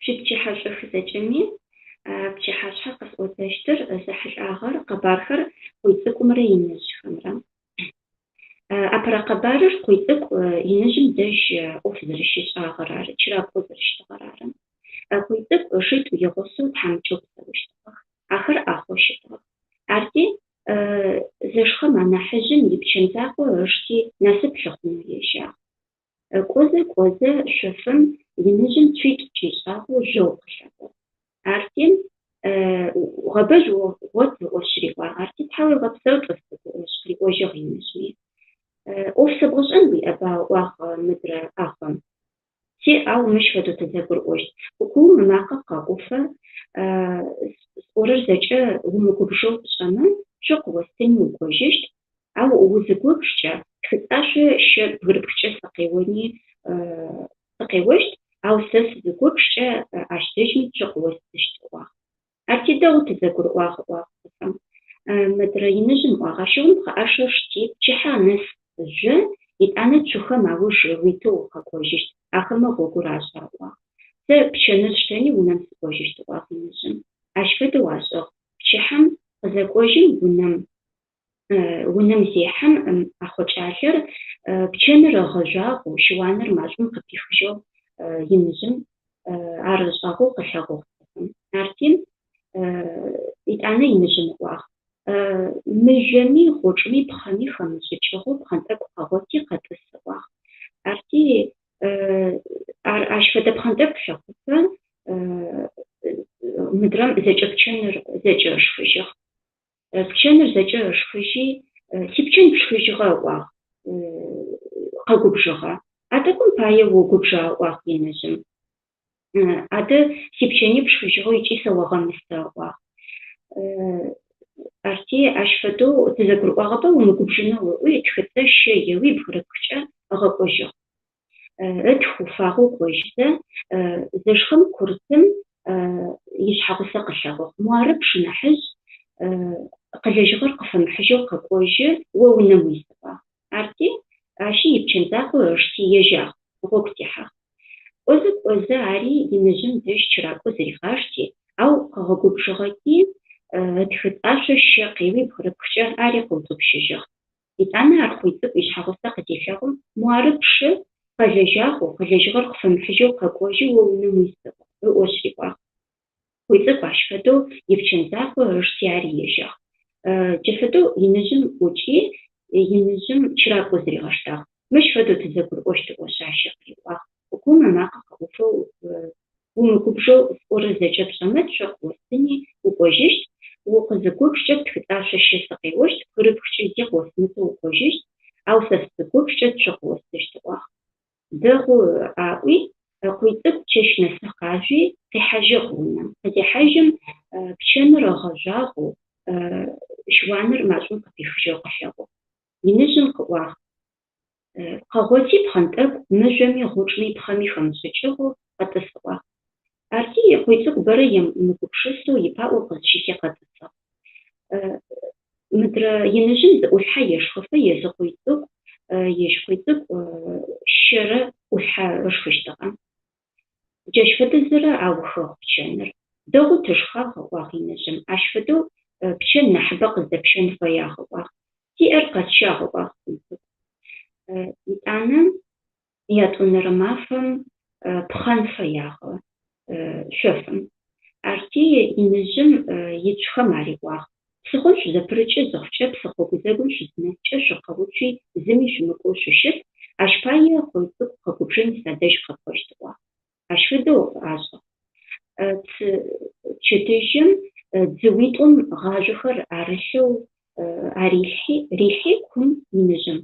Шъуипчыхьэ шӏух зэкӏэми. Пчыхьашъхьэ къэсӏотэщтыр зэхьылӏагъэр къэбархэр Къуйцӏыкӏумрэ иныжъхэмрэ. Апэрэ къэбарыр Къуйцӏыкӏу иныжъым дэжь ӏоф зэрэщишӏагъэр ары, чыракӏоу зэрэщытыгъэр ары. Къуйцӏыкӏу ышитӏу игъусэу тхьамыкӏэу псэущтыгъэх. Ахэр ӏахъоу щытыгъэх. Арти зэшхэм анахьыжъым ипчэн закъо ышти насып лъыхъунэу ежьагъ. Кӏозэ кӏозэ шъофым иныжъым цуитӏу кӏишӏагъэу жъоу къылъэгъугъ. Арти гъэбэжъу огъот ыӏошъ риӏуагъ. Арти тхьауегъэпсэу цӏыф цӏыкӏу ыӏошъ къыриӏожьыгъ иныжъми. ӏоф сэбгъэшӏэн уиӏэба ыӏуагъ мыдрэ ӏахъом. Сиӏ, ау мыщ фэдэу тызэгурыӏощт. Кукуум ымакъэ къэӏуфэ сӏорэр зэкӏэ умыгубжэу пшӏэмэ, цу къыостыни укӏожьыщт, ау узыгубжкӏэ, тхыцӏашъо щэ бгырыпхкӏэ сыкъеони сыкъеощт, ау сэ сызыгубжкӏэ ащ дэжьми цу къыостыщт, ыӏуагъ. Арти дэгъоу тызэгурыӏуагъ, ыӏуагъ цӏыфым. Мыдрэ иныжъым ыӏуагъ, ащыгъум пхъэӏашэр шти, пчыхьэ нэс жъо, етӏанэ цухэм ауж уитэу укъэкӏожьыщт, ахэмэ гъогур ашӏэ, ыӏуагъ. Сэ пчэныр сштэни унэм сыкӏожьыщт, ыӏуагъ иныжъым. Ащ фэдэу ашӏыгъ. Пчыхьэм къызэкӏожьым унэм унэм зехьэм ӏахъо кӏалэр пчэныр ыгъэжъуагъэу, щыуаныр машӏом къыпихыжьэу иныжъым ар ышӏагъэу къылъэгъугъ цӏыфым. Арти етӏанэ иныжъым ыӏуагъ, Мыжъоми, гъучӏми, пхъэми хэмышӏыкӏыгъэу пхъэнтӏэкӏу къэгъоти къэтӏыс ыӏуагъ. Арти ар ащ фэдэ пхъэнтӏэкӏу лъэхъуфэ мыдрэм зэкӏэ пчэныр зэкӏэ ышхыжьыгъ. Пчэныр зэкӏэ ышхыжьи, сипчэн пшхыжьыгъэ ыӏуагъ, къэгубжыгъэ. А тӏэкӏум пае огубжа ыӏуагъ иныжъым. Адэ сипчэни пшхыжьыгъэу ыкӏи сэ огъэмысэ ыӏуагъ. Арти ащ фэдэу тызэгурыӏуагъэба умыгубжынэу ыӏуи, ытхыцӏэ щэ еуи бгырыпхкӏэ ыгъэкӏожьыгъ. Ытх уфагъэу кӏожьызэ, зэшхэм курытым ишъхьэгъусэ къылъэгъугъ. Муары пшынахьыжъ къылэжьыгъэр къыфэмыхьыжьэу къэкӏожьы, о унэм уис ыӏуагъ. Арти, ащи ипчэн закъо ышти ежьагъ, гъогу техьагъ. Кӏозэ кӏозэ ари иныжъым дэжь чыракӏо зыригъашти, ау къыгъэгубжыгъэти, ытхыцӏашъо щэ къеуи бгырыпхкӏэ ари къыутӏупщыжьыгъ. Етӏанэ ар Къуйцӏыкӏу ишъхьэгъусэ къызелъэгъум, муары пшы къэлэжьагъэу, къылэжьыгъэр къыфэмыхьыжьэу къэкӏожьы, о унэм уис ыӏошъ риӏуагъ. Къуйцӏыкӏу ащ фэдэу ипчэн закъо ышти ари ежьагъ. Джа фэдэу иныжъым ӏукӏи, иныжъым чыракӏо зыригъэштагъ. Мыщ фэдэу тызэгурыӏощт ыӏошъ ащи къыриӏуагъ. Кукуум ымакъэ къэӏуфэ умыгубжэу сӏорэр зэкӏэ пшӏэмэ, цу къыостыни укӏожьыщт, укъызыгубжкӏэ птхыцӏашъо щэ сыкъеощт, бгырыпхкӏэ зи къыосымытэу укӏожьыщт, ау сэ сызыгубжкӏэ цу къыостыщт ыӏуагъ. Дэгъу аӏуи, Къуйцӏыкӏу чэщ нэсы къажъуи, къихьажьыгъ унэм. Къызехьажьым пчэныр ыгъэжъуагъэу, щыуаныр машӏом къыпихыжьэу къылъэгъугъ. Иныжъым къыӏуагъ, Къэгъоти пхъэнтӏэкӏу, мыжъоми, гъучӏми, пхъэми хэмышӏыкӏыгъэу къэтӏыс ыӏуагъ. Арти Къуйцӏыкӏу бэрэ емыгупшысэу ипаӏо къызщихи къэтӏысыгъ. Мыдрэ иныжъым зы ӏулъхьэ ешхыфэ езы Къуйцӏыкӏу, ежь Къуйцӏыкӏу щэрэ ӏулъхьэ ышхыщтыгъэ. Джащ фэдэзэрэ аухыгъ пчэныр. Дэгъоу тышхагъ, ыӏуагъ иныжъым, ащ фэдэу пчэн нахьыбэ къыздэпщэн фэягъ, ыӏуагъ. Сиӏэр къэсщагъ, ыӏуагъ Къуйцӏыкӏу. Етӏанэ ятӏонэрэ мафэм пхъэн фэягъэ шъофым. Арти иныжъым ицухэм ариӏуагъ, Псыхъом шъузэпырыкӏы зыхъукӏэ, псыхъо гузэгум шъузынэскӏэ шъукъэуцуи, зыми шъумыкӏоу шъущыт, ащ пае Къуйцӏыкӏу къэгубжыни садэжь къэкӏощт, ыӏуагъ. Ащ фэдэу ашӏыгъ. Псы пчэдыжьым дзыуитӏум гъажъохэр арылъэу арилъхьи, рилъхьи кум иныжъым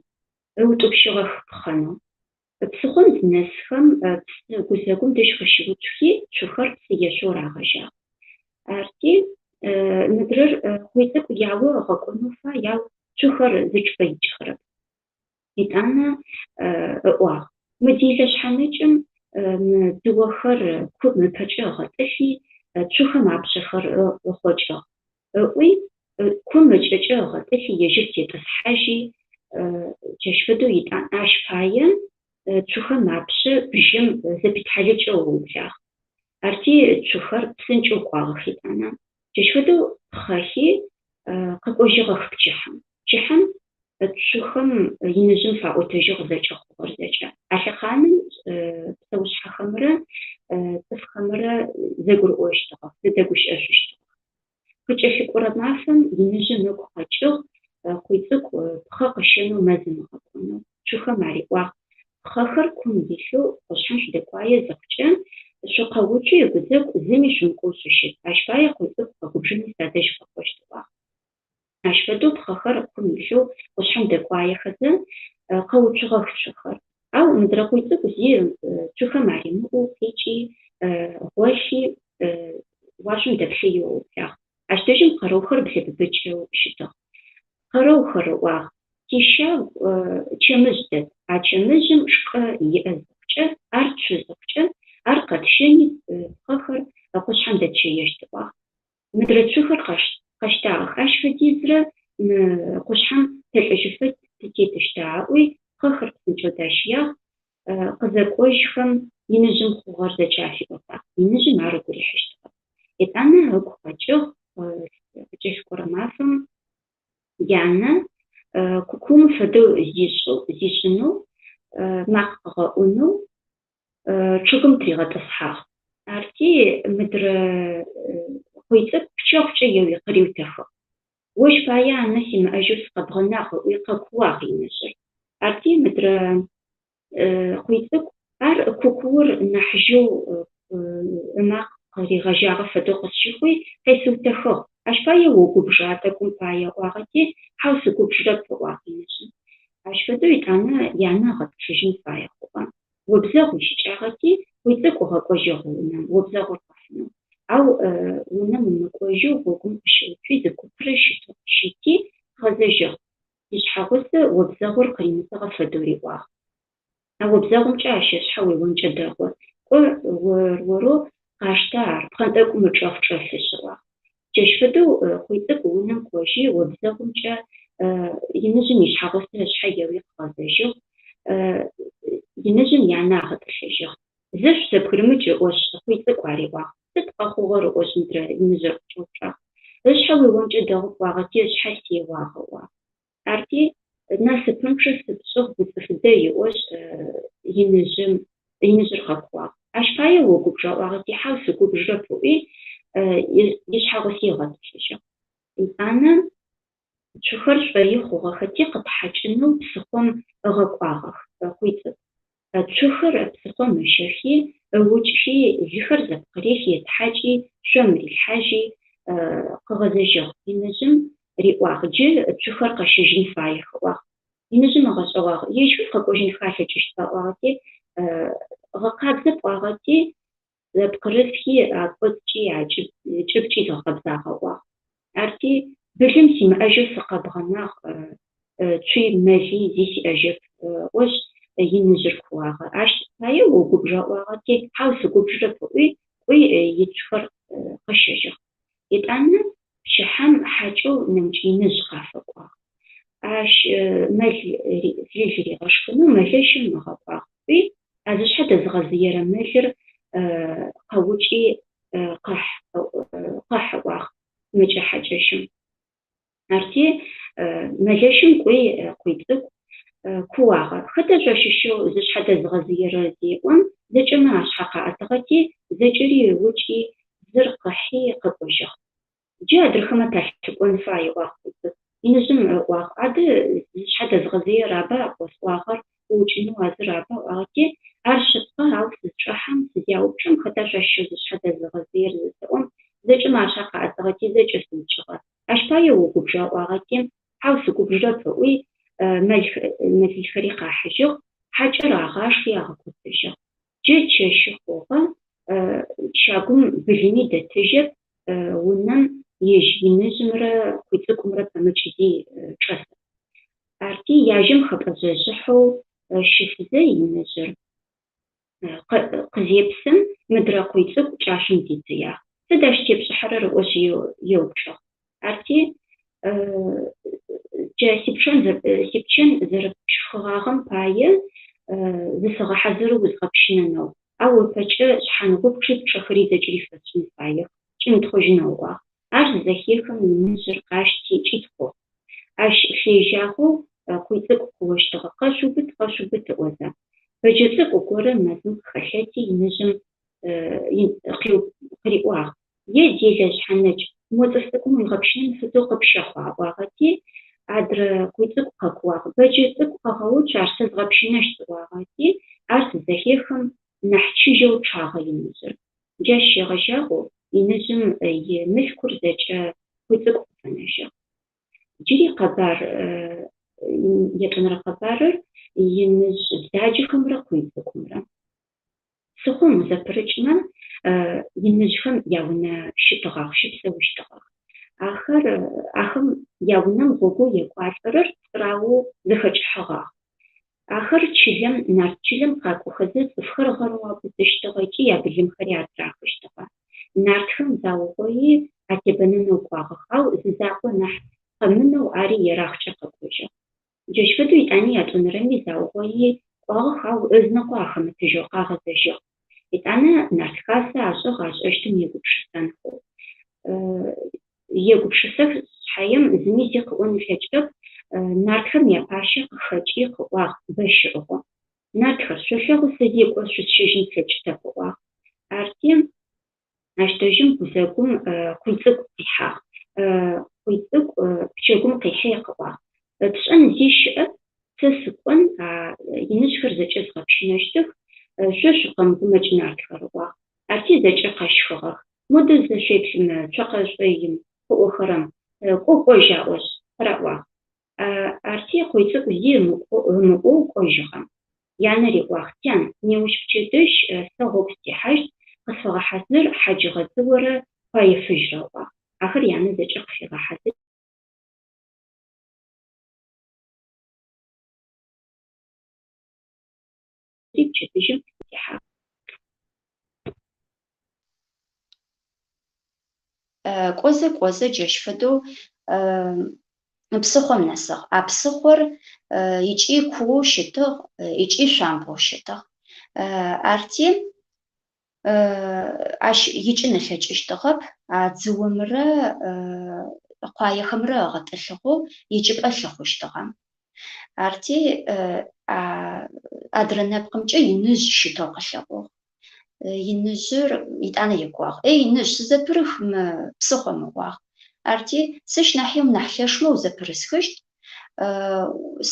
ыутӏупщыгъэх пхъэнэу. Псыхъом зынэсхэм псы гузэгум дэжь къыщыуцухи, цухэр псы ешъоу рагъэжьагъ. Арти, мыдрэр Къуйцӏыкӏу яо ыгъэкӏонэу фай, ау цухэр зы чӏыпӏэ икӏыхэрэп. Етӏанэ ыӏуагъ, Мы делэ шъхьэнэкӏым мы дзыохэр кум ыпэкӏэ ыгъэтӏылъи, цухэм апшъэхэр ыхъокӏыгъ. Ыӏуи, кум ыкӏэкӏэ ыгъэтӏылъи, ежьыр тетӏысхьажьи, джащ фэдэу етӏанэ ащ пае цухэм апшъэ бжьэм зэпитхьалыкӏэу ыублагъ. Арти цухэр псынкӏэу кӏуагъэх етӏанэ. Джащ фэдэу пхъэхи къэкӏожьыгъэх пчыхьэм. Пчыхьэм цухэм иныжъым фаӏотэжьыгъ зэкӏэ хъугъэр зэкӏэ. А лъэхъаным псэушъхьэхэмрэ цӏыфхэмрэ зэгурыӏощтыгъэх, зэдэгущыӏэшъущтыгъэх. Къыкӏэлъыкӏорэ мафэм иныжъым ыгу къэкӏыгъ Къуйцӏыкӏу пхъэ къыщэнэу мэзым ыгъэкӏонэу. Цухэм ариӏуагъ, Пхъэхэр кум илъэу къушъхьэм шъудэкӏуае зыхъукӏэ, шъукъэуцуи ыгузэгу зыми шъумыкӏоу шъущыт, ащ пае Къуйцӏыкӏу къэгубжыни садэжь къэкӏощт, ыӏуагъ. Ащ фэдэу пхъэхэр кум илъэу къушъхьэм дэкӏуаехэзэ, къэуцугъэх цухэр. Ау мыдрэ Къуйцӏыкӏу зи цухэм аримыӏоу къикӏи, гъолъи, уашъом дэплъыеу ыублагъ. Ащ дэжьым къэрэухэр блэбыбыкӏэу щытыгъ. Къэрэухэр, ыӏуагъ, тищагу чэмыжъ дэт, а чэмыжъым шкӏэ иӏэ зыхъукӏэ, ар цу зыхъукӏэ, ар къэтщэни пхъэхэр къушъхьэм дэтщэещт, ыӏуагъ. Мыдрэ цухэр къэщтагъэх, ащ фэдизрэ мы къушъхьэм тэлӏэжьыфэ тытетыщта аӏуи, пхъэхэр псынкӏэу дащыягъ, къызэкӏожьхэм иныжъым хъугъэр зэкӏэ афиӏотагъ. Иныжъым ар ыгу рихьыщтыгъэп. Етӏанэ ыгу къэкӏыгъ къыкӏэлъыкӏорэ мафэм янэ кукуум фэдэу зишӏынэу, макъ къыгъэӏунэу чъыгым тыригъэтӏысхьагъ. Арти мыдрэ Къуйцӏыкӏу пчэгъукӏэ еуи къыриутэхыгъ. Ощ пае анэ симыӏэжьэу сыкъэбгъэнагъ ыӏуи къэкууагъ иныжъыр. Арти мыдрэ Къуйцӏыкӏу ар кукуур нахь жьэу ымакъ къыригъэжьагъэ фэдэу къысщыхъуи, къесыутэхыгъ. Ащ пае огубжа а тӏэкӏум пае ыӏуагъэти, хьау сыгубжырэп ыӏуагъ иныжъым. Ащ фэдэу етӏанэ янэ ыгъэтӏылъыжьын фае хъугъэ. Обзэгъу ищыкӏагъэти, Къуйцӏыкӏу ыгъэкӏожьыгъ унэм, обзэгъур къыхьынэу. Ау унэм ымыкӏожьэу гъогум къыщыуцуи зы купрэ щыти, къыгъэзэжьыгъ. Ишъхьэгъусэ обзэгъур къыримытыгъэ фэдэу риӏуагъ. А обзэгъумкӏэ ащ ышъхьэ уеонкӏэ дэгъу. Кӏо, ор-орэу къаштэ ар, пхъэнтӏэкӏум ычӏэгъ чӏэлъышъ, ыӏуагъ. Джащ фэдэу Къуйцӏыкӏу унэм кӏожьи, обзэгъумкӏэ иныжъым ишъхьэгъусэ ышъхьэ еуи къыгъэзэжьыгъ, иныжъым янэ агъэтӏылъыжьыгъ. Зэ шъузэбгырымыкӏ ыӏошъ, Къуйцӏыкӏу ариӏуагъ. Сыд къэхъугъэр ыӏошъ, мыдрэ иныжъыр къыкӏэупчӏагъ. Ышъхьэ уеонкӏэ дэгъу пӏуагъэти, ышъхьэ сеуагъ, ыӏуагъ. Арти, насыпынчъэ сыпшӏыгъ, уцӏыф дэй ыӏошъ, иныжъым, иныжъыр къэкууагъ. Ащ пае огубжа ыӏуагъэти, хьау, сыгубжырэп ыӏуи, ишъхьэгъуси ыгъэтӏылъыжьыгъ. Етӏанэ цухэр шӏои хъугъэхэти, къытхьакӏынэу псыхъом ыгъэкӏуагъэх Къуйцӏыкӏу. Цухэр псыхъом ыщэхи, ыукӏхи, лыхэр зэпкъырихи, ытхьакӏи, шъом рилъхьажьи, къыгъэзэжьыгъ. Иныжъым риӏуагъ, Джы цухэр къэщэжьын фаех, ыӏуагъ. Иныжъым ыгъэшӏэгъуагъ, Ежьхэр къэкӏожьынхэ алъэкӏыщтба? ыӏуагъэти, Гъэкъабзэ пӏуагъэти, зэпкъырысхи, акӏоцӏкӏи, акӏыбкӏи згъэкъэбзагъэ, ыӏуагъ. Арти, былым симыӏэжьэу сыкъэбгъэнагъ, цуи мэли зи сиӏэжьэп, ыӏошъ, иныжъыр кууагъэ. Ащ пае огубжа ыӏуагъэти, хьау, сыгубжырэп ыӏуи, кӏуи ицухэр къыщэжьыгъ. Етӏанэ пчыхьэм хьакӏэу нэмыкӏ иныжъ къафэкӏуагъ. Ащ мэл лыл ригъэшхынэу мэлэщым ыгъэкӏуагъ. Кӏуи, а зышъхьэ дэзгъэзыерэ мэлыр къэукӏи къэхь, къэхь ыӏуагъ мыкӏэ хьакӏэщым. Арти, мэлэщым кӏуи Къуйцӏыкӏу кууагъэ. Хэта шъуащыщэу зышъхьэ дэзгъэзыерэр зеӏом, зэкӏэмэ ашъхьэ къаӏэтыгъэти, зэкӏэри ыукӏи, зыр къыхьи къэкӏожьыгъ. Джы адрэхэмэ талъыкӏон фай, ыӏуагъ Къуйцӏыкӏу. Иныжъым ыӏуагъ, Адэ зышъхьэ дэзгъэзыер аба къосӏуагъэр, уукӏынэу а зыр аба ыӏуагъэти, ар шъыпкъэ, ау сызчӏэхьэм, сызяупчӏым, хэта шъуащыщэу зышъхьэ дэзыгъэзыер зысэӏом, зэкӏэмэ ашъхьэ къаӏэтыгъэти, зэкӏэ сыукӏыгъэ. Ащ пае огубжа ыӏуагъэти, хьау, сыгубжырэп ыӏуи, мэлылхэри къахьыжьыгъ, хьакӏэр агъашхи агъэкӏотэжьыгъ. Джы чэщы хъугъэ, щагум былыми дэтыжьэп, унэм ежь иныжъымрэ Къуйцӏыкӏумрэ пэмыкӏ зи чӏэсэп. Арти яжьэм хэпӏэжъэжъыхьэу щысызэ иныжъыр къызепсым, мыдрэ Къуйцӏыкӏу кӏашъом дидзыягъ. Сыд ащ тепшӏыхьэрэр ыӏошъ еупчӏыгъ. Арти джа сипчэн зэрэпшхыгъагъэм пае зысэгъэхьазыры узгъэпщынэнэу. Ау ыпэкӏэ шъхьангъупчъи пчъэхэри зэкӏэри фэсшӏын фаех, кӏимытхъужьынэу ыӏуагъ. Ар зызэхехым иныжъыр къащти кӏитхъугъ. Ащ лъежьагъэу Къуйцӏыкӏу куощтыгъэ, Къэшъуубыт, къэшъуубыт ыӏозэ. Бэджэ цӏыкӏу горэ мэзым къыхэлъэти иныжъым къыриӏуагъ, Е делэ шъхьэнэкӏ, мо цӏыф цӏыкӏум уигъэпщынэн фэдэу къыпщэхъуа? ыӏуагъэти, адрэ Къуйцӏыкӏу къэкууагъ, Бэджэ цӏыкӏу къэгъэуцу, ар сэ згъэпщынэщт ыӏуагъэти, ар зызэхехым нахь чыжьэу чъагъэ иныжъыр. Джащ щегъэжьагъэу иныжъым имылъкур зэкӏэ Къуйцӏыкӏу къыфэнэжьыгъ. Джыри къэбар, ятӏонэрэ къэбарыр иныжъ бзаджэхэмрэ Къуйцӏыкӏумрэ. Псыхъом узэпырыкӏмэ, иныжъхэм яунэ щытыгъэх, щыпсэущтыгъэх. Ахэр, ахэм яунэм гъогоу екӏуалӏэрэр цӏыраоу зэхэкӏыхьэгъагъ. Ахэр чылэм, нарт чылэм къакӏохэзэ цӏыфхэр гъэрэу аубытыщтыгъэ ыкӏи ябылымхэри атырахыщтыгъэ. Нартхэм заугъои атебэнэнэу кӏуагъэх, ау зы закъо нахь къэмынэу ари ерагъкӏэ къэкӏожьыгъ. Джащ фэдэу етӏани ятӏонэрэми заугъои кӏуагъэх, ау ызыныкъо ахэмытыжьэу къагъэзэжьыгъ. Етӏанэ нарт хасэ ашӏыгъ ашӏэщтым егупшысэнхэу. Егупшысэх шъхьаем зыми зи къыӏон ылъэкӏырэп, нартхэм япащэ къыхэкӏи къыӏуагъ бэщ ыӏыгъэу. Нартхэр, шъолъэгъу сэ зекӏо шъусщэжьын слъэкӏытэп ыӏуагъ. Арти, ащ дэжьым гузэгум Къуйцӏыкӏу къихьагъ. Къуйцӏыкӏу пчэгум къихьи къыӏуагъ. Тшӏэн зи щыӏэп, сэ сыкӏон, а иныжъхэр зэкӏэ згъэпщынэщтых, шъо шъукъэмыгумэкӏ нартхэр ыӏуагъ. Арти зэкӏэ къэщхыгъэх. Модэ зэ шъуеплъ мы цокъэ шӏоим къыӏохэрэм, кӏо кӏожь аӏошъ, къыраӏуагъ. Арти Къуйцӏыкӏу зи ымыӏоу кӏожьыгъэ. Янэ риӏуагъ, Тян, неущ пчэдыжь сэ гъогу сытехьащт, къысфэгъэхьазыр хьаджыгъэ дзыорэ къуае фыжьрэ, ыӏуагъ. Ахэр янэ зэкӏэ къыфигъэхьазыри пчэдыжьым техьагъ. Кӏозэ, кӏозэ джащ фэдэу псыхъом нэсыгъ. А псыхъор ыкӏи куоу щытыгъ, ыкӏи шъуамбгъоу щытыгъ. Арти, ащ икӏын ылъэкӏыщтыгъэп, а дзыомрэ къуаехэмрэ ыгъэтӏылъыгъэу икӏыпӏэ лъыхъущтыгъэ. Арти, а адрэ нэпкъымкӏэ иныжъ щытэу къылъэгъугъ. Иныжъыр итӏанэ екуагъ. Эй, иныжъ, сызэпырых мы псыхъом, ыӏуагъ. Арти, сэщ нахьи унахь лъэшмэ узэпырысхыщт,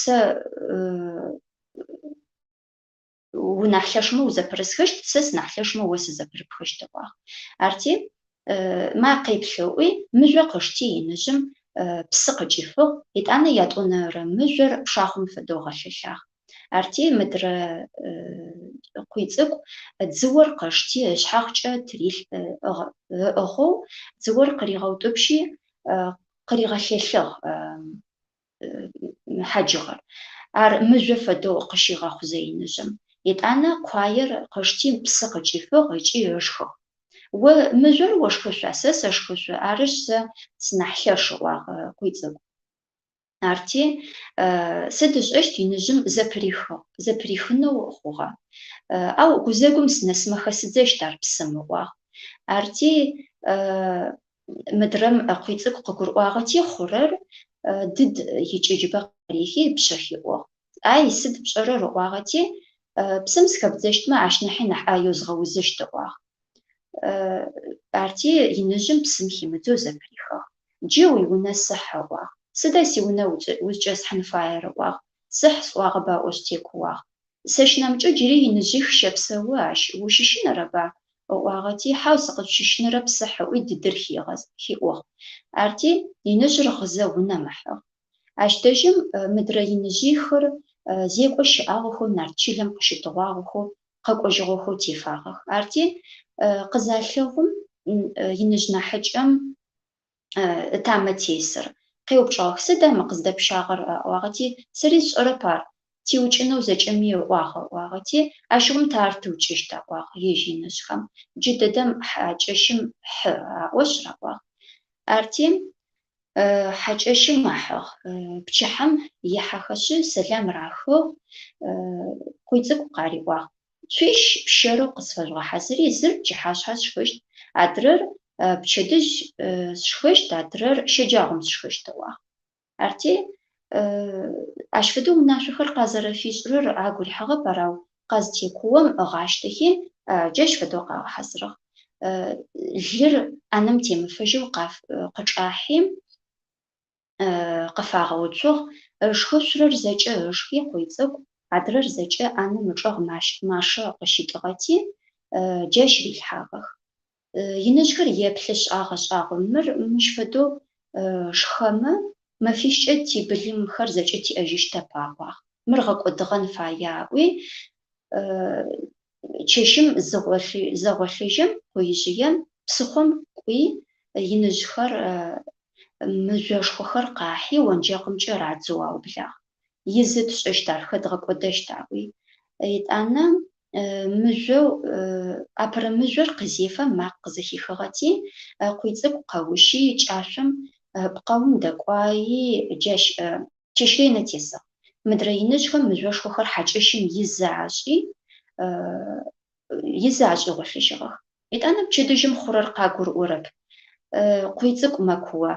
сэ унахь лъэшмэ узэпырысхыщт, сэ сынахь лъэшмэ о сызэпырыпхыщт, ыӏуагъ. Арти, ма къеплъ ыӏуи, мыжъо къышти иныжъым псы къыкӏифыгъ, етӏанэ ятӏонэрэ мыжъор пшахъом фэдэу гъэлъэлъагъ. Арти, мыдрэ Къуйцӏыкӏу дзыор къышти ышъхьагъкӏэ ыӏыгъэу дзыор къыригъэутӏупщи къыригъэлъэлъыгъ хьаджыгъэр. Ар мыжъо фэдэу къыщигъэхъузэ иныжъым. Етӏанэ къуаер къышти псы къыкӏифыгъ ыкӏи ышхыгъ. О мыжъор ошхышъуа, сэ сэшхышъу, арышъ сэ сынахь лъэш, ыӏуагъ Къуйцӏыкӏу. Арти, сыд ышӏэщт иныжъым зэпырихыгъ, зэпырихынэу хъугъэ. Ау гузэгум сынэсымэ хэсыдзэщт ар псым, ыӏуагъ. Арти, мыдрэм Къуйцӏыкӏу къыгурыӏуагъэти хъурэр, дыд икӏыджыбэ къырихи ыпшъэ хиӏугъ. Ай, сыд пшӏэрэр ыӏуагъэти, псым сыхэбдзэщтмэ ащ нахьи нахь ӏаеу згъэузыщт, ыӏуагъ. Арти иныжъым псым химыдзэу зэпырихыгъ. Джы уиунэ сыхь, ыӏуагъ. Сыда сиунэ узкӏэсхьын фаер, ыӏуагъ. Сыхь сӏуагъэба ыӏошъ текууагъ. Сэщ нэмыкӏэу джыри иныжъих щэпсэу ащ, ущыщынэрэба? ыӏуагъэти, хьау, сыкъыпщыщынэрэп, сыхь ыӏуи дыдыр хиӏугъ. Арти иныжъыр гъызэ унэм ыхьыгъ. Ащ дэжьым мыдрэ иныжъихыр зекӏо щыӏагъэхэу нарт чылэм къыщытыгъуагъэхэу къэкӏожьыгъэхэу тефагъэх. Арти, къызалъэгъум, иныжъ нахьыкӏэм ытамэ тесыр. Къеупчӏыгъэх, Сыда мы къыздэпщагъэр? аӏуагъэти, Сэри сшӏэрэп ар, тиукӏынэу зэкӏэми ыӏуагъ, ыӏуагъэти, Ащыгъум тэ ар тыукӏыщт, аӏуагъ ежь иныжъхэм. Джыдэдэм хьакӏэщым хьы, аӏошъ, раӏуагъ. Арти, Хьакӏэщым ахьыгъ. Пчыхьэм ехьэхэшъы, сэлам рахыгъ, Къуйцӏыкӏу къариӏуагъ. Цуищ пщэрэу къысфэжъугъэхьазыри, зыр пчыхьашъхьэ сшхыщт, адрэр пчэдыжь сшхыщт, адрэр щэджагъом сшхыщт, ыӏуагъ. Арти, ащ фэдэу унашъохэр къазэрэфишӏырэр агу рихьыгъэп, ар ау къазытекуом ыгъащтэхи, джащ фэдэу къагъэхьазырыгъ. Лыр ӏанэм темыфэжьэу къычӏахьи, къыфагъэуцугъ, ышхышъурэр зэкӏэ ышхи, Къуйцӏыкӏу, адрэр зэкӏэ ӏанэм ычӏэгъ машэ къыщитӏыгъэти, джащ рилъхьагъэх. Иныжъхэр еплъышъ, агъэшӏагъо, мыр мыщ фэдэу шхэмэ, мэфищкӏэ тибылымхэр зэкӏэ тиӏэжьыщтэп, аӏуагъ. Мыр гъэкӏодыгъэн фае, аӏуи, чэщым зэгъолъыжьым, къуижъыем псыхъом кӏуи, иныжъхэр мыжъошхохэр къахьи, онджэкъымкӏэ радзэу аублагъ. Изы тшӏыщт ар, хэдгъэкӏодэщт, аӏуи. Етӏанэ мыжъоу апэрэ мыжъор къызефэм макъ къызэхихыгъэти, Къуйцӏыкӏу къэущи, кӏашъом пкъэум дэкӏуаи, джащ чэщ ренэ тесыгъ. Мыдрэ иныжъхэм мыжъошхохэр хьакӏэщым изы ашӏи, изы ашӏи гъолъыжьыгъэх. Етӏанэ пчэдыжьым хъурэр къагурыӏорэп. Къуйцӏыкӏу мэкуо.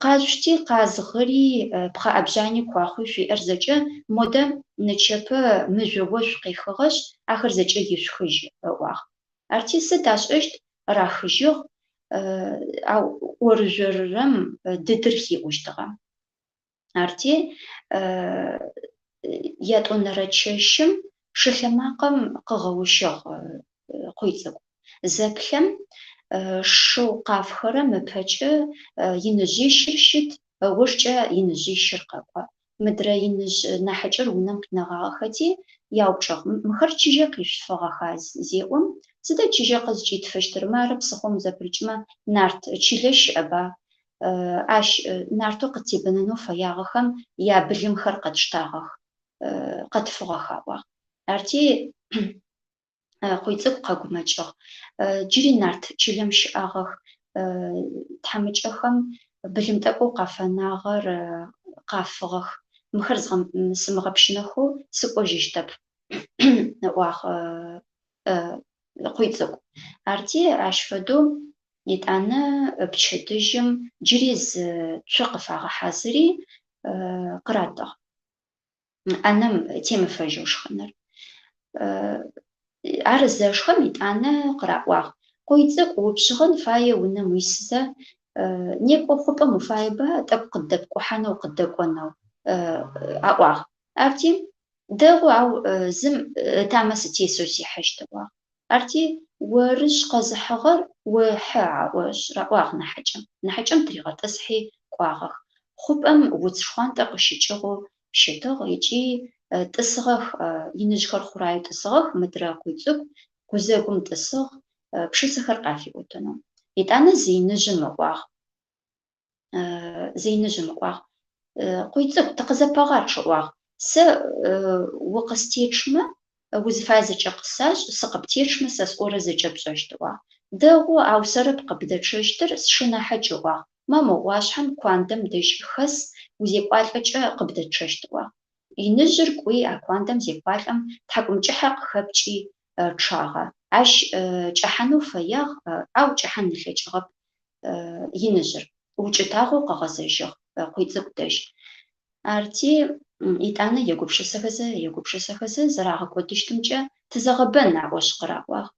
Къашъушти, къазгъыри, пхъэӏэбжъани, куахъуи шъуиӏэр зэкӏэ модэ нычэпэ мыжъо ошъу къехыгъэшъ, ахэр зэкӏэ ишъухыжь, ыӏуагъ. Арти сыд ашӏэщт, рахыжьыгъ, ау ӏорыжъорырэм дыдыр хиӏущтыгъэ. Арти ятӏонэрэ чэщым шылъэмакъэм къыгъэущыгъ Къуйцӏыкӏу. Зэплъэм, шэу къафхэрэм ыпэкӏэ иныжъищыр щыт, ыужкӏэ иныжъищыр къэкӏо. Мыдрэ иныжъ нахьыкӏэр унэм къинэгъагъэхэти, яупчӏыгъ, Мыхэр чыжьэ къишъуфыгъэха? зеӏом, Сыда чыжьэ къызкӏитфыщтыр, мары псыхъом узэпырыкӏымэ, нарт чылэ щыӏэба? Ащ нартэу къыттебэнэнэу фэягъэхэм ябылымхэр къэтштагъэх, къэтфыгъэх, аӏуагъ. Арти Къуйцӏыкӏу къэгумэкӏыгъ. Джыри нарт чылэм щыӏагъэх. Тхьамыкӏэхэм былым тӏэкӏоу къафэнагъэр къафыгъэх. Мыхэр сымыгъэпщынэхэу сыкӏожьыщтэп, ыӏуагъ Къуйцӏыкӏу. Арти ащ фэдэу етӏанэ пчэдыжьым джыри зы цу къыфагъэхьазыри къыратыгъ. ӏанэм темыфэжьэу шхыныр. Ар зэшхэм етӏанэ къыраӏуагъ, Къуйцӏыкӏу, упшъыгъэн фае унэм уисызэ, некӏо хъупӏэм уфаеба тӏэкӏу къыддэпкӏухьанэу, къыддэкӏонэу, аӏуагъ. Арти, дэгъу, ау зым ытамэ сытесэу сихьыщт, ыӏуагъ. Арти, орышъ къэзыхьыгъэр охьы аӏошъ, раӏуагъ нахьыкӏэм. Нахьыкӏэм тыригъэтӏысхьи кӏуагъэх. Хъупӏэм уц шхъуантӏэ къыщыкӏыгъэу щытыгъ ыкӏи тӏысыгъэх, иныжъхэр хъураеу тӏысыгъэх, мыдрэ Къуйцӏыкӏу гузэгум тӏысыгъ, пшысэхэр къафиӏотэнэу. Етӏанэ зы иныжъым ыӏуагъ. Зы иныжъым ыӏуагъ, Къуйцӏыкӏу, тыкъызэпэгъачъ, ыӏуагъ. Сэ укъыстечъмэ, узыфаер зэкӏэ къысашӏ, сыкъыптечъмэ, сэ сӏорэр зэкӏэ пшӏэщт, ыӏуагъ. Дэгъу, ау сэрэп къыбдэчъэщтыр, сшынахьыкӏ, ыӏуагъ. Ма мо ӏуашъхьэм куандэм дэжь хэс, узекӏуалӏэкӏэ къыбдэчъэщт, ыӏуагъ. Иныжъыр кӏуи, а куандэм зекӏуалӏэм, тхьакӏумкӏыхьэ къыхэпкӏи чъагъэ. Ащ кӏэхьанэу фэягъ, ау кӏэхьан ылъэкӏыгъэп иныжъыр. Укӏытагъэу къыгъэзэжьыгъ Къуйцӏыкӏу дэжь. Арти, етӏанэ егупшысэхэзэ, егупшысэхэзэ зэрагъэкӏодыщтымкӏэ тызэгъэбэн аӏошъ къыраӏуагъ.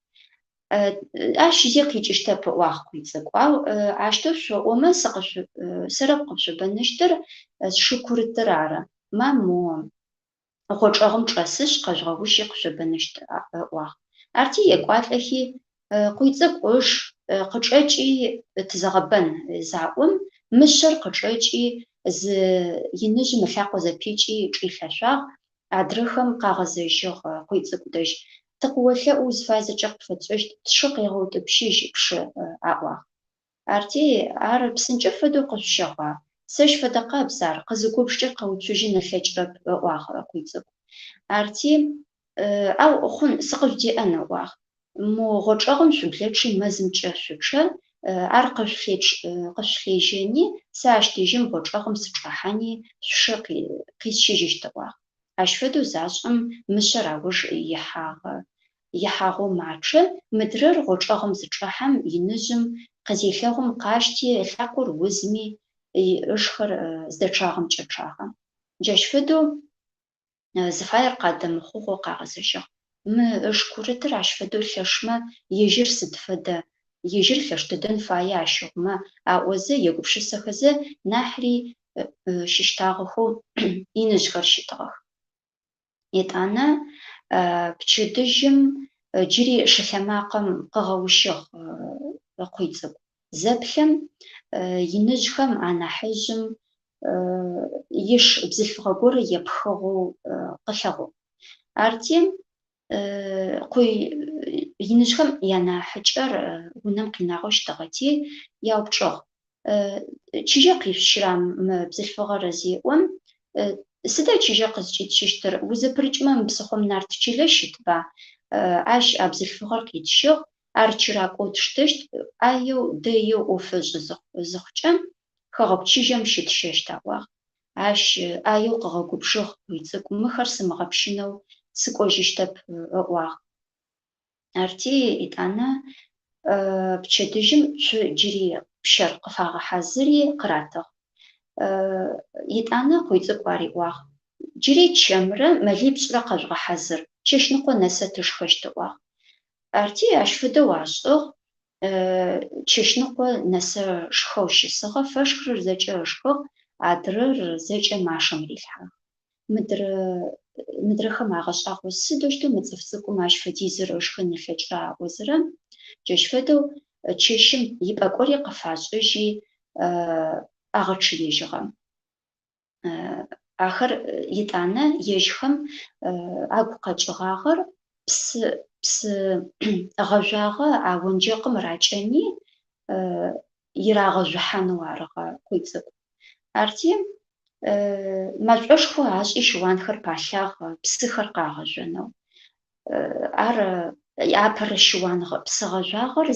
Ащ зи къикӏыщтэп, ыӏуагъ Къуйцӏыкӏу, ау ащтэу шъоӏомэ, сэрэп къышъобэныщтыр, сшы курытыр ары. Ма мо гъочӏэгъым чӏэсышъ, къэжъугъэущи къышъобэныщт, ыӏуагъ. Арти екӏуалӏэхи, Къуйцӏыкӏу ыш къычӏэкӏи тызэгъэбэн заӏом, мышъэр къычӏэкӏи, зы иныжъым ылъакъо зэпикӏи чӏилъэшъуагъ, адрэхэм къагъэзэжьыгъ Къуйцӏыкӏу дэжь. Тыкъыолъэӏу, узыфаер зэкӏэ къыпфэтшӏэщт, тшы къегъэутӏыпщыжь пшы, аӏуагъ. Арти, ар псынкӏэ фэдэу къышъущэхъуа? Сэщ фэдэ къабз ар, къызыгубжкӏэ къэуцужьын ылъэкӏырэп, ыӏуагъ Къуйцӏыкӏу. Арти, ау хъун, сыкъыжъудеӏэн, ыӏуагъ. Мо гъочӏэгъым шъублэчъи мэзымкӏэ шъучъэ, ар къышъулъежьэни, сэ ащ дэжьым гъочӏэгъым сычӏэхьани, шъушы къисщыжьыщт, ыӏуагъ. Ащ фэдэу зашӏэм, мышъэр ауж ихьагъ. ихьагъэу мачъэ, мыдрэр гъочӏэгъым зычӏэхьэм, иныжъым къызелъэгъум къащти, ылъакъор узми, ышхэр зыдэчъагъэмкӏэ чъагъэ. Джащ фэдэу зыфаер къадэмыхъугъэу къагъэзэжьыгъ. Мы ыш курытыр ащ фэдэу лъэшмэ, ежьыр сыд фэдэ, ежьыр лъэш дэдэн фае ащыгъумэ, аӏозэ, егупшысэхэзэ, нахьри щыщтагъэхэу иныжъхэр щытыгъэх. Етӏанэ пчэдыжьым джыри шылъэмакъэм къыгъэущыгъ Къуйцӏыкӏу. Зэплъэм, иныжъхэм анахьыжъым иш бзылъфыгъэ горэ епхыгъэу къылъэгъугъ. Арти, къуй иныжъхэм янахьыкӏэр унэм къинагъэу щытыгъэти, яупчӏыгъ: Чыжьэ къишъущыра мы бзылъфыгъэр зеӏом, Сыда чыжьэ къызкӏитщыщтыр, узэпырыкӏмэ мы псыхъом нарт чылэ щытба? Ащ а бзылъфыгъэр къитщыгъ, ар чыракӏоу тштэщт, ӏаеу, дэеу ӏоф ышӏы зыхъукӏэ, хэгъэгу чыжьэм щытщэщт, аӏуагъ. Ащ ӏаеу къыгъэгубжыгъ Къуйцӏыкӏу, мыхэр сымыгъэпщынэу сыкӏожьыщтэп, ыӏуагъ. Арти, етӏанэ пчэдыжьым цу джыри пщэр къыфагъэхьазыри къыратыгъ. Етӏанэ Къуйцӏыкӏу ариӏуагъ, Джыри чэмрэ мэлипшӏрэ къэжъугъэхьазыр, чэщныкъо нэсэ тышхэщт, ыӏуагъ. Арти, ащ фэдэу ашӏыгъ, чэщныкъо нэсэ шхэу щысыгъэ, фэшхырэр зэкӏэ ышхыгъ, адрэр зэкӏэ машэм рилъхьагъ. Мыдрэ мыдрэхэм агъэшӏагъо сыдэущтэу мы цӏыф цӏыкӏум ащ фэдизыр ышхын ылъэкӏыра аӏозэрэ, джащ фэдэу чэщым ипӏэкӏори къыфашӏыжьи агъэчъыежьыгъэ. Ахэр етӏанэ ежьхэм агу къэкӏыгъагъэр псы псы гъэжъуагъэ а онджэкъым ракӏэни ирагъэжъухьанэу арыгъэ Къуйцӏыкӏу. Арти, мэшӏошхо ашӏи щыуанхэр палъагъ псыхэр къагъэжъонэу. Ар апэрэ щыуан псы гъэжъуагъэр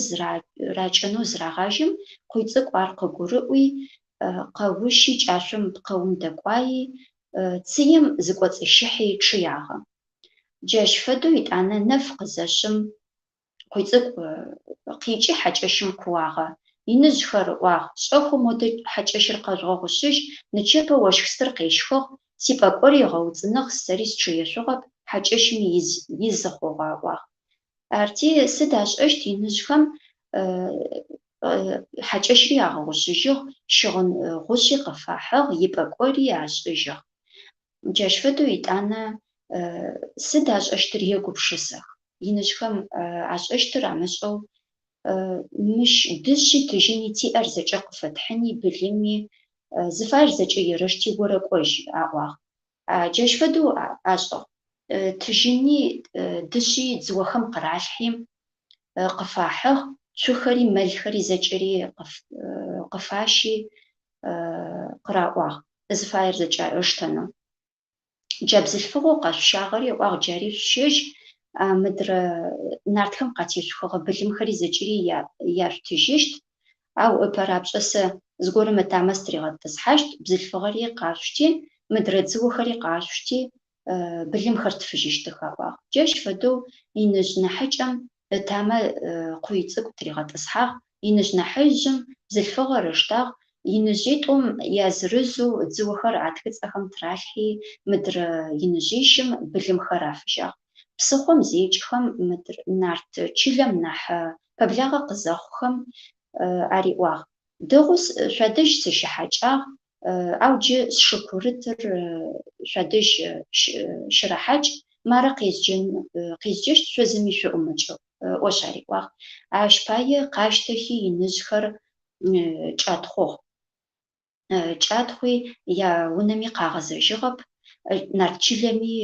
ракӏэнэу зырагъажьэм, Къуйцӏыкӏу ар къыгурыӏуи, къэущи кӏашъом пкъэум дэкӏуаи, цыем зыкӏоцӏищыхьи чъыягъэ. Джащ фэдэу етӏанэ нэф къызэшъым, Къуйцӏыкӏу къикӏи хьакӏэщым кууагъэ. Иныжъхэр, ыӏуагъ, шӏэхэу модэ хьакӏэщыр къэжъугъэгъушъыжь, нычэпэ ощх стыр къещхыгъ, сипӏэкӏори ыгъэуцӏыныгъ, сэри сычъыешъугъэп, хьакӏэщыми из, изы хъугъэ, ыӏуагъ. Арти, сыд ашӏэщт иныжъхэм хьакӏэщри агъэгъушъыжьыгъ, щыгъын гъушъи къыфахьыгъ, ипӏэкӏори ашӏыжьыгъ. Джащ фэдэу етӏанэ сыд ашӏэщтыр егупшысэх. Иныжъхэм ашӏэщтыр амышӏэу мыщ дышъи тыжьыни тиӏэр зэкӏэ къыфэтхьыни, былыми, зыфаер зэкӏэ ерэшти орэкӏожь, аӏуагъ. Джащ фэдэу ашӏыгъ. Тыжьыни дышъи дзыохэм къыралъхьи къыфахьыгъ, цухэри мэлхэри зэкӏэри къыфащи къыраӏуагъ, зыфаер зэкӏэ ыштэнэу. Джа бзылъфыгъэу къэшъущагъэри, ыӏуагъ, джари шъущэжь, мыдрэ нартхэм къатешъухыгъэ былымхэри зэкӏэри яшъутыжьыщт, ау ыпэрапшӏэ сэ зыгорэм ытамэ сытыригъэтӏысхьащт, бзылъфыгъэри къашъушти, мыдрэ дзыохэри къашъушти, былымхэр тфыжьыщтых, аӏуагъ. Джащ фэдэу иныжъ нахьыкӏэм ытамэ Къуйцӏыкӏу тыригъэтӏысхьагъ, иныжъ нахьыжъым бзылъфыгъэр ыштагъ, иныжъитӏум язырызэу дзыохэр атхыцӏэхэм тыралъхьи, мыдрэ иныжъищым былымхэр афыжьагъ. Псыхъом зекӏхэм, мыдрэ нарт чылэм нахь пэблагъэ къызэхъухэм, ариӏуагъ, Дэгъоу шъуадэжь сыщыхьакӏагъ, ау джы сшы курытыр шъуадэжь щырэхьакӏ, мары къезджэщт, шъо зыми шъуӏумыкӏ, ыӏошъ ариӏуагъ. Ащ пае къащтэхи иныжъхэр кӏатхъугъ. Кӏатхъуи яунэми къагъэзэжьыгъэп, нарт чылэми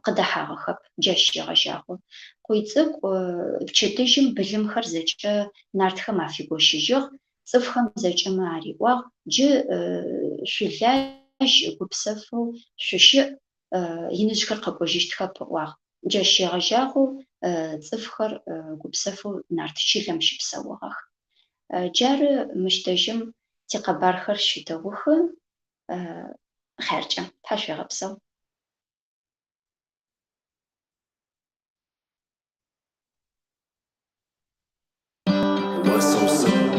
къыдэхьагъэхэп, джащ щегъэжьагъэу. Къуйцӏыкӏу пчэдыжьым былымхэр зэкӏэ нартхэм афигощыжьыгъ, цӏыфхэм зэкӏэмэ ариӏуагъ, Джы шъулажь, гупсэфэу шъущыӏ, иныжъхэр къэкӏожьыщтхэп, ыӏуагъ. Джащ щегъэжьагъэу цӏыфхэр гупсэфэу нарт чылэм щыпсэугъэх. Джары мыщ дэжьым тикъэбархэр щытэухы. Хъяркӏэ. Тхьашъуегъэпсэу. Нэсэу сыгу.